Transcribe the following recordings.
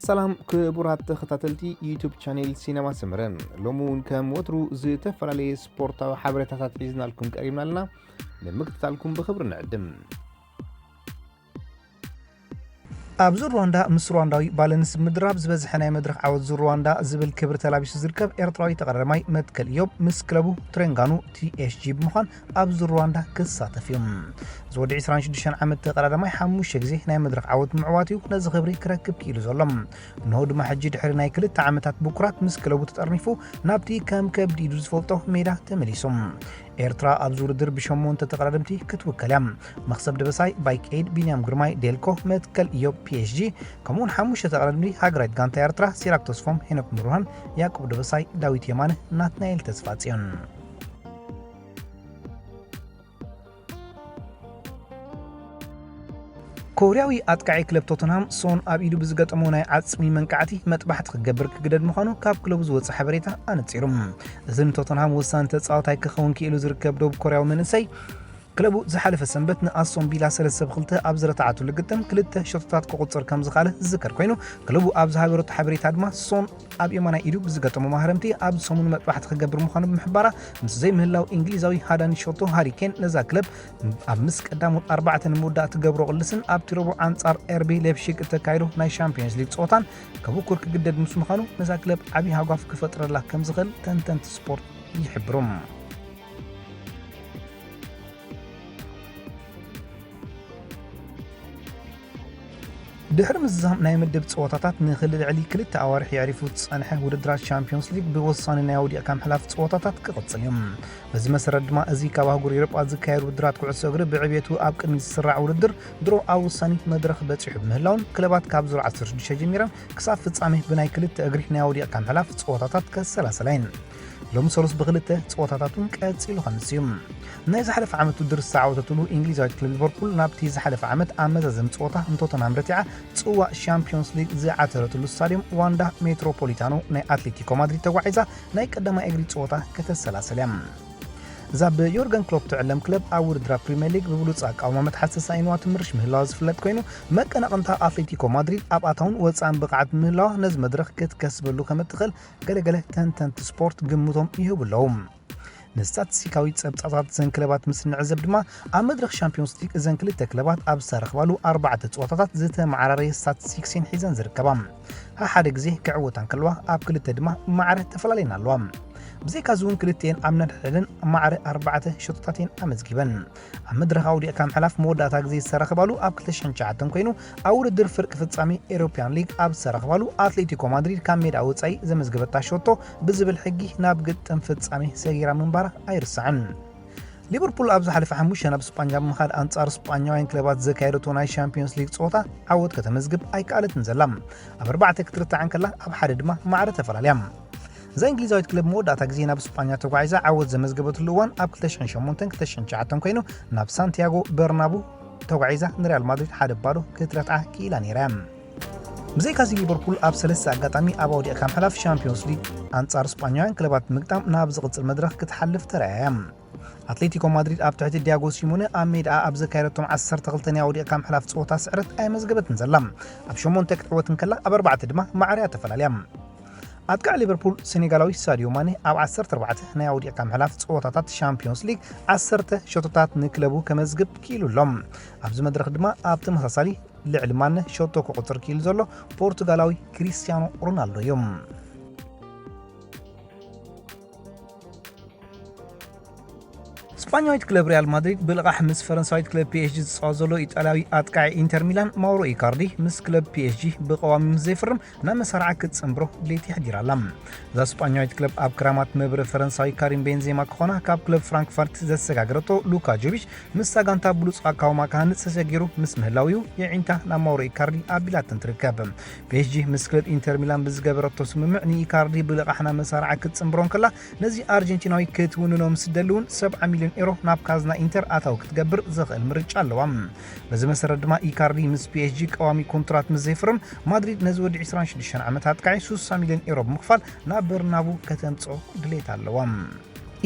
ሰላም ክቡራት ተኸታተልቲ ዩቱብ ቻኔል ሲነማ ሰመረ፣ ሎሚ እውን ከም ወትሩ ዝተፈላለየ ስፖርታዊ ሓበሬታታት ሒዝናልኩም ቀሪብና ኣለና። ንምክትታልኩም ብኽብሪ ንዕድም። ኣብ ዙር ሩዋንዳ ምስ ሩዋንዳዊ ባለንስ ምድራብ ዝበዝሐ ናይ መድረኽ ዓወት ዙር ሩዋንዳ ዝብል ክብሪ ተላቢሱ ዝርከብ ኤርትራዊ ተቐዳዳማይ መትከል ኢዮብ ምስ ክለቡ ትሬንጋኑ ቲኤስጂ ብምዃን ኣብ ዙር ሩዋንዳ ክሳተፍ እዩ። ዝወዲ ዕስራን ሽዱሽተን ዓመት ተቐዳዳማይ ሓሙሽተ ግዜ ናይ መድረኽ ዓወት ምዕዋት እዩ ነዚ ክብሪ ክረክብ ክኢሉ ዘሎ። እንሆ ድማ ሕጂ ድሕሪ ናይ ክልተ ዓመታት ብኩራት ምስ ክለቡ ተጠርኒፉ ናብቲ ከም ከብዲ ኢዱ ዝፈልጦ ሜዳ ተመሊሱ። ኤርትራ ኣብዚ ውድድር ብሸሞንተ ተቐዳደምቲ ክትውከል እያ። መኽሰብ ደበሳይ፣ ባይክ ኤድ፣ ቢንያም ግርማይ፣ ዴልኮ፣ መትከል ኢዮብ፣ ፒኤስጂ፣ ከምኡውን ሓሙሽተ ተቐዳደምቲ ሃገራዊት ጋንታ ኤርትራ፣ ሲራክ ተስፎም፣ ሄኖክ ምሩሃን፣ ያዕቆብ ደበሳይ፣ ዳዊት የማነ፣ ናትናኤል ተስፋጽዮን። ኮርያዊ ኣጥቃዒ ክለብ ቶተንሃም ሶን ኣብ ኢዱ ብዝገጠሞ ናይ ዓጽሚ መንቃዕቲ መጥባሕቲ ክገብር ክግደድ ምዃኑ ካብ ክለቡ ዝወጸ ሓበሬታ ኣነጺሩ። እዚ ንቶተንሃም ወሳኒ ተጻዋታይ ክኸውን ክኢሉ ዝርከብ ደቡብ ኮርያዊ መንእሰይ፣ ክለቡ ዝሓለፈ ሰንበት ንኣስቶን ቪላ ሰለስተ ብ ክልተ ኣብ ዝረታዓትሉ ግጥም ክልተ ሸቶታት ክቑጽር ከም ዝኽኣለ ዝዝከር ኮይኑ፣ ክለቡ ኣብ ዝሃበረቶ ሓበሬታ ድማ ሶን ኣብ የማናይ ኢዱ ብዝገጠሞ ማህረምቲ ኣብ ሰሙን መጥባሕቲ ክገብር ምዃኑ ብምሕባራ፣ ምስ ዘይምህላው እንግሊዛዊ ሃዳኒ ሸቶ ሃሪ ኬን ነዛ ክለብ ኣብ ምስ ቀዳሞት ኣርባዕተ ንምውዳእ ትገብሮ ቅልስን ኣብቲ ረቡዕ ኣንጻር ኤርቢ ሌፕሺግ እተካይዶ ናይ ሻምፒዮንስ ሊግ ጸወታን ከብኩር ክግደድ ምስ ምዃኑ፣ ነዛ ክለብ ዓቢ ሃጓፍ ክፈጥረላ ከም ዝኽእል ተንተንቲ ስፖርት ይሕብሩ። ድሕሪ ምዝዛም ናይ ምድብ ጸወታታት ንኽል ልዕሊ ክልተ ኣዋርሕ የዕሪፉ ዝጸንሐ ውድድራት ሻምፒዮንስ ሊግ ብወሳኒ ናይ ኣውዲቕካ ምሕላፍ ጸወታታት ክቕጽል እዩ። በዚ መሰረት ድማ እዚ ካብ ኣህጉር ኤውሮጳ ዝካየድ ውድድራት ኩዕሶ እግሪ ብዕቤቱ ኣብ ቅድሚት ዝስራዕ ውድድር ድሮ ኣብ ወሳኒ መድረኽ በጺሑ ብምህላውን ክለባት ካብ ዙር ዓሰርተ ሽዱሽተ ጀሚረን ክሳብ ፍጻሜ ብናይ ክልተ እግሪ ናይ ኣውዲቕካ ምሕላፍ ጸወታታት ከሰላሰላ እየን። ሎሚ ሰሉስ ብክልተ ጸወታታት እውን ቀጺሉ ከምስ እዩ። ናይ ዝሓለፈ ዓመት ውድድር ዝተዓወተትሉ እንግሊዛዊት ክለብ ሊቨርፑል ናብቲ ዝሓለፈ ዓመት ኣብ መዛዘሚ ጸወታ ንቶተንሃም ረቲዓ ጽዋእ ሻምፒዮንስ ሊግ ዝዓተረትሉ ስታድዮም ዋንዳ ሜትሮፖሊታኖ ናይ ኣትሌቲኮ ማድሪድ ተጓዒዛ ናይ ቀዳማይ እግሪ ጸወታ ከተሰላስል እያ። እዛ ብዮርገን ክሎፕ ትዕለም ክለብ ኣብ ውድድራ ፕሪምየር ሊግ ብብሉጽ ኣቃውማ መትሓዚ ተሳኢንዋ ትምርሽ ምህላዋ ዝፍለጥ ኮይኑ፣ መቀናቕንታ ኣትሌቲኮ ማድሪድ ኣብ ኣታውን ወጻእን ብቕዓት ምህላዋ ነዚ መድረኽ ክትከስበሉ ከም እትኽእል ገለገለ ተንተንቲ ስፖርት ግምቶም ይህቡ ኣለዉ። ንስታትስቲካዊ ጸብጻባት እዘን ክለባት ምስ ንዕዘብ ድማ፣ ኣብ መድረኽ ሻምፒዮንስ ሊግ እዘን ክልተ ክለባት ኣብ ዝተረኽባሉ ኣርባዕተ ጸወታታት ዝተመዓራረየ ስታትስቲክስ እየን ሒዘን ዝርከባ። ሓሓደ ግዜ ክዕወታ እንከለዋ፣ ኣብ ክልተ ድማ ማዕረ ተፈላለየን ኣለዋ። ብዘይካ እዚ እውን ክልቲኤን ኣብ ነድሕደን ማዕረ ኣርባዕተ ሸቶታት እየን ኣመዝጊበን። ኣብ መድረኽ ኣውዲቕካ ምሕላፍ መወዳእታ ግዜ ዝተረኽባሉ ኣብ ክልተ ሽሕን ትሽዓተን ኮይኑ፣ ኣብ ውድድር ፍርቂ ፍጻሜ ኤሮፕያን ሊግ ኣብ ዝተረኽባሉ ኣትሌቲኮ ማድሪድ ካብ ሜዳ ወጻኢ ዘመዝገበታ ሸቶ ብዝብል ሕጊ ናብ ግጥም ፍጻሜ ሰጊራ ምንባራ ኣይርሳዕን። ሊቨርፑል ኣብ ዝሓለፈ ሓሙሽተ ናብ ስጳኛ ብምኻድ ኣንጻር ስጳኛውያን ክለባት ዘካየደቶ ናይ ሻምፒዮንስ ሊግ ጸወታ ዓወት ከተመዝግብ ኣይከኣለትን ዘላ። ኣብ ኣርባዕተ ክትርታዕ እንከላ ኣብ ሓደ ድማ ማዕረ ተፈላለያ። እዛ እንግሊዛዊት ክለብ መወዳእታ ግዜ ናብ ስጳኛ ተጓዒዛ ዓወት ዘመዝገበትሉ እዋን ኣብ ክልተ ሽሕን ሸሞንተን ክልተ ሽሕን ትሽዓተን ኮይኑ ናብ ሳንቲያጎ በርናቡ ተጓዒዛ ንሪያል ማድሪድ ሓደ ባዶ ክትረትዓ ክኢላ ነይራ እያ። ብዘይካዚ ሊቨርፑል ኣብ ሰለስተ ኣጋጣሚ ኣብ ኣውዲቕካ ምሕላፍ ሻምፒዮንስ ሊግ ኣንጻር ስጳኛውያን ክለባት ምግጣም ናብ ዝቕጽል መድረኽ ክትሓልፍ ተራእያ እያ። ኣትሌቲኮ ማድሪድ ኣብ ትሕቲ ዲያጎ ሲሞነ ኣብ ሜድኣ ኣብ ዘካየደቶም ዓሰርተ ክልተ ናይ ኣውዲቕካ ምሕላፍ ጸወታ ስዕረት ኣየመዝገበትን ዘላ። ኣብ ሸሞንተ ክትዕወት እንከላ ኣብ ኣርባዕተ ድማ ማዕረ እያ ተፈላልያ። ኣጥቃዕ ሊቨርፑል ሴኔጋላዊ ሳዲዮ ማኔ ኣብ ዓሰርተ ኣርባዕተ ናይ ኣውዲቕካ ምሕላፍ ጸወታታት ሻምፒዮንስ ሊግ ዓሰርተ ሸቶታት ንክለቡ ከመዝግብ ክኢሉ ኣሎ። ኣብዚ መድረኽ ድማ ኣብ ተመሳሳሊ ልዕሊ ማነ ሸቶ ክቑጽር ክኢሉ ዘሎ ፖርቱጋላዊ ክሪስቲያኖ ሮናልዶ እዩ። ስጳኛዊት ክለብ ሪያል ማድሪድ ብልቓሕ ምስ ፈረንሳዊት ክለብ ፒኤስጂ ዝጻወት ዘሎ ኢጣልያዊ ኣጥቃዒ ኢንተር ሚላን ማውሮ ኢካርዲ ምስ ክለብ ፒኤስጂ ብቐዋሚ ምስ ዘይፍርም ናብ መሳርዓ ክትጽንብሮ ድሌት የሕዲራ ኣላ። እዛ ስጳኛዊት ክለብ ኣብ ክራማት መብረ ፈረንሳዊ ካሪም ቤንዜማ ክኾና ካብ ክለብ ፍራንክፈርት ዘሰጋገረቶ ሉካ ጆቪች ምስታ ጋንታ ብሉጽ ኣቃውማ ክሃንጽ ተሰጊሩ ምስ ምህላው እዩ የዒንታ ናብ ማውሮ ኢካርዲ ኣቢላትን ትርከብ። ፒኤስጂ ምስ ክለብ ኢንተር ሚላን ብዝገበረቶ ስምምዕ ንኢካርዲ ብልቓሕ ናብ መሳርዓ ክትጽንብሮ እንከላ፣ ነዚ ኣርጀንቲናዊ ክትውንኖ ምስ ትደሊ እውን ሰብዓ ሚልዮን ኤሮ ናብ ካዝና ኢንተር ኣታዊ ክትገብር ዘኽእል ምርጫ ኣለዋ። በዚ መሰረት ድማ ኢካርዲ ምስ ፒኤስጂ ቀዋሚ ኮንትራት ምስ ዘይፍርም፣ ማድሪድ ነዚ ወዲ ዕስራን ሽዱሽተን ዓመት ኣጥቃዒ ሱሳ ሚልዮን ኤሮ ብምኽፋል ናብ በርናቡ ከተምጽኦ ድሌት ኣለዋ።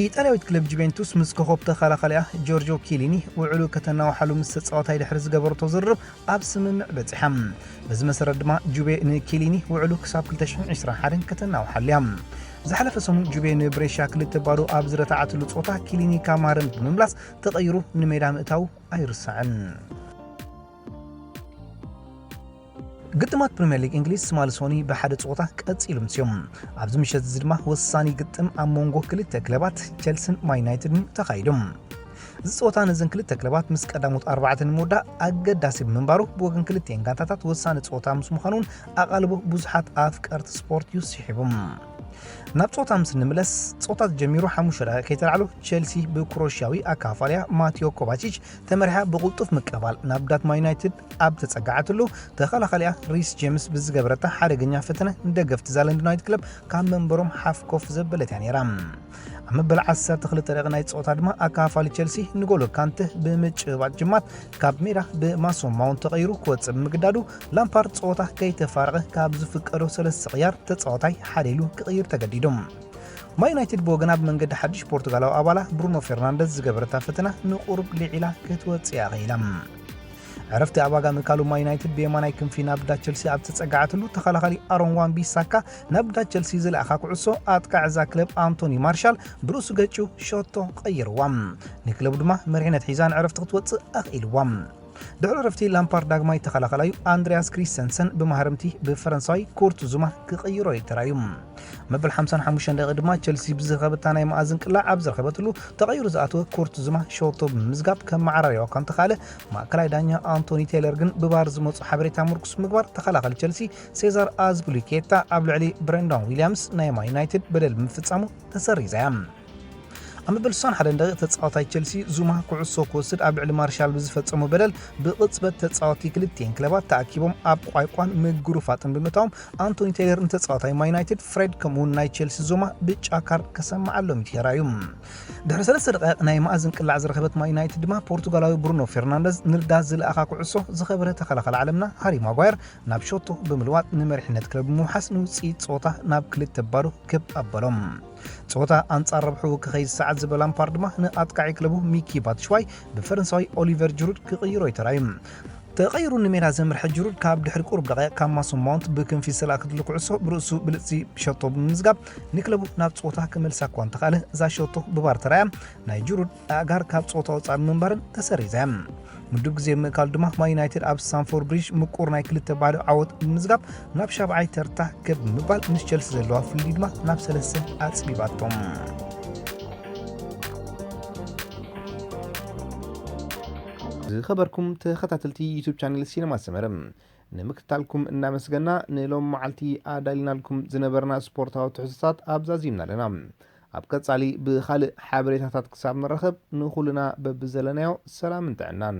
ኢጣልያዊት ክለብ ጁቬንቱስ ምስ ኮኾብ ተኸላኻሊኣ ጆርጆ ኪሊኒ ውዕሉ ከተናውሓሉ ምስ ተጻዋታይ ድሕሪ ዝገበረቶ ዝርርብ ኣብ ስምምዕ በጺሓ። በዚ መሰረት ድማ ጁቬ ንኪሊኒ ውዕሉ ክሳብ ክልተ ሽሕን ዕስራን ሓደን ከተናውሓሉ እያ። ዝሓለፈ ሰሙን ጁቬ ንብሬሻ ክልተ ባዶ ኣብ ዝረታዓትሉ ጸወታ ኪሊኒ ካብ ማረም ብምምላስ ተቐይሩ ንሜዳ ምእታው ኣይርሳዕን። ግጥማት ፕሪምየር ሊግ እንግሊዝ ትማሊ ሶኒ ብሓደ ጸወታ ቀጺሉ ምስዮም። ኣብዚ ምሸት እዚ ድማ ወሳኒ ግጥም ኣብ መንጎ ክልተ ክለባት ቸልስን ማን ዩናይትድን ተኻይዱ። እዚ ጸወታ ነዘን ክልተ ክለባት ምስ ቀዳሞት ኣርባዕተ ንምውዳእ ኣገዳሲ ብምንባሩ ብወገን ክልቲኤን ጋንታታት ወሳኒ ጸወታ ምስ ምዃኑ እውን ኣቓልቦ ብዙሓት ኣፍቀርቲ ስፖርት እዩ ስሒቡ። ናብ ጸወታ ምስ እንምለስ ጸወታ ተጀሚሩ ሓሙሽተ ደቂቕ ከይተላዕሎ ቸልሲ ብክሮሽያዊ ኣካፋልያ ማቲዮ ኮቫቺች ተመሪሓ ብቕልጡፍ ምቅባል ናብ ዳት ማን ዩናይትድ ኣብ ተጸጋዓትሉ ተኸላኻሊኣ ሪስ ጄምስ ብዝገበረታ ሓደገኛ ፈተነ ንደገፍቲ ዛለንድ ዩናይትድ ክለብ ካብ መንበሮም ሓፍ ኮፍ ዘበለት እያ ነይራ። ኣብ መበል ዓሰርተ ክልተ ደቂቕ ናይ ጸወታ ድማ ኣካፋሊ ቸልሲ ንጎሎ ካንተ ብምጭባጥ ጅማት ካብ ሜዳ ብማሶን ማውንት ተቐይሩ ክወጽእ ብምግዳዱ ላምፓርድ ጸወታ ከይተፋረቐ ካብ ዝፍቀዶ ሰለስተ ቅያር ተጻዋታይ ሓደ ኢሉ ክቕይር ተገዲዱ። ማን ዩናይትድ ብወገና ብመንገዲ ሓድሽ ፖርቱጋላዊ ኣባላ ብሩኖ ፌርናንደዝ ዝገበረታ ፈተና ንቁሩብ ልዒላ ክትወጽእ እያ ኽኢላ። ዕረፍቲ ኣብ ኣጋ ምካሉ ማን ዩናይትድ ብየማናይ ክንፊ ናብ ዳ ቸልሲ ኣብ ተጸጋዓትሉ ተኸላኻሊ ኣሮን ዋን ቢሳካ ናብ ዳ ቸልሲ ዝለኣኻ ኩዕሶ ኣጥቃዕ እዛ ክለብ ኣንቶኒ ማርሻል ብርእሱ ገጩ ሸቶ ቀይርዋ። ንክለቡ ድማ መሪሕነት ሒዛ ንዕረፍቲ ክትወጽእ ኣኽኢልዋ። ድሕሪ ዕረፍቲ ላምፓርድ ዳግማይ ተኸላኸላዩ ኣንድሪያስ ክሪስተንሰን ብማህረምቲ ብፈረንሳዊ ኩርት ዙማ ክቕይሮ እዩ ተራእዩ። መበል ሓምሳን ሓሙሽተን ደቂቕ ድማ ቸልሲ ብዝረኸበታ ናይ መኣዝን ቅላዕ ኣብ ዝረኸበትሉ ተቐይሩ ዝኣተወ ኩርት ዙማ ሸቶ ብምምዝጋብ ከም መዓራርያዋ እኳ እንተኻእለ ማእከላይ ዳኛ ኣንቶኒ ቴይለር ግን ብቫር ዝመፁ ሓበሬታ ምርኩስ ምግባር ተኸላኸሊ ቸልሲ ሴዛር ኣዝፒሊኩዌታ ኣብ ልዕሊ ብረንዳን ዊልያምስ ናይ ማን ዩናይትድ በደል ብምፍጻሙ ተሰሪዛ እያ። ኣብ መበል ስሳን ሓደን ደቂቕ ተጻዋታይ ቸልሲ ዙማ ኩዕሶ ክወስድ ኣብ ልዕሊ ማርሻል ብዝፈጸሞ በደል ብቕጽበት ተጻወቲ ክልቲኤን ክለባት ተኣኪቦም ኣብ ቋይቋን ምግሩፋጥን ብምእታዎም ኣንቶኒ ቴይለር ንተጻዋታይ ማን ዩናይትድ ፍሬድ ከምኡውን ናይ ቸልሲ ዙማ ብጫ ካርድ ከሰምዓሎም እዩ ተራእዩ። ድሕሪ ሰለስተ ደቂቕ ናይ መኣዝን ቅላዕ ዝረኸበት ማን ዩናይትድ ድማ ፖርቱጋላዊ ብሩኖ ፌርናንደዝ ንዳ ዝለኣኻ ኩዕሶ ዝኸበረ ተኸላኻሊ ዓለምና ሃሪ ማጓየር ናብ ሸቶ ብምልዋጥ ንመሪሕነት ክለብ ብምውሓስ ንውፅኢት ፀወታ ናብ ክልተ ባዶ ክብ ኣበሎም። ፀወታ ኣንጻር ረብሕኡ ክኸይድ ሰዓት ዝበላ ላምፓርድ ድማ ንኣጥቃዒ ክለቡ ሚኪ ባትሽዋይ ብፈረንሳዊ ኦሊቨር ጅሩድ ክቕይሮ እዩ ተራእዩ። ተቐይሩ ንሜዳ ዘምርሐ ጅሩድ ካብ ድሕሪ ቁሩብ ደቂቕ ካብ ማሶን ማውንት ብክንፊ ዝተላእከትሉ ኩዕሶ ብርእሱ ብልጽቲ ሸቶ ብምምዝጋብ ንክለቡ ናብ ጸወታ ክመልሳ እኳ እንተኻእለ እዛ ሸቶ ብቫር ተራእያ ናይ ጅሩድ ኣእጋር ካብ ጸወታ ወጻኢ ብምንባረን ተሰሪዛ እያ። ምዱብ ግዜ ምእካል ድማ ማን ዩናይትድ ኣብ ስታንፎርድ ብሪጅ ምቁር ናይ ክልተ ባዶ ዓወት ብምምዝጋብ ናብ ሻብዓይ ተርታ ከብ ብምባል ምስ ቸልሲ ዘለዋ ፍልልይ ድማ ናብ ሰለስተ ኣጽቢባቶም። ዝኸበርኩም ተኸታተልቲ ዩቱብ ቻነል ሲነማ ሰመረ ንምክትታልኩም እናመስገና ንሎም መዓልቲ ኣዳሊናልኩም ዝነበርና ስፖርታዊ ትሕዝቶታት ኣብዛዚምና ኣለና። ኣብ ቀጻሊ ብኻልእ ሓበሬታታት ክሳብ ንረኸብ ንኹልና በብዘለናዮ ሰላምን ጥዕናን።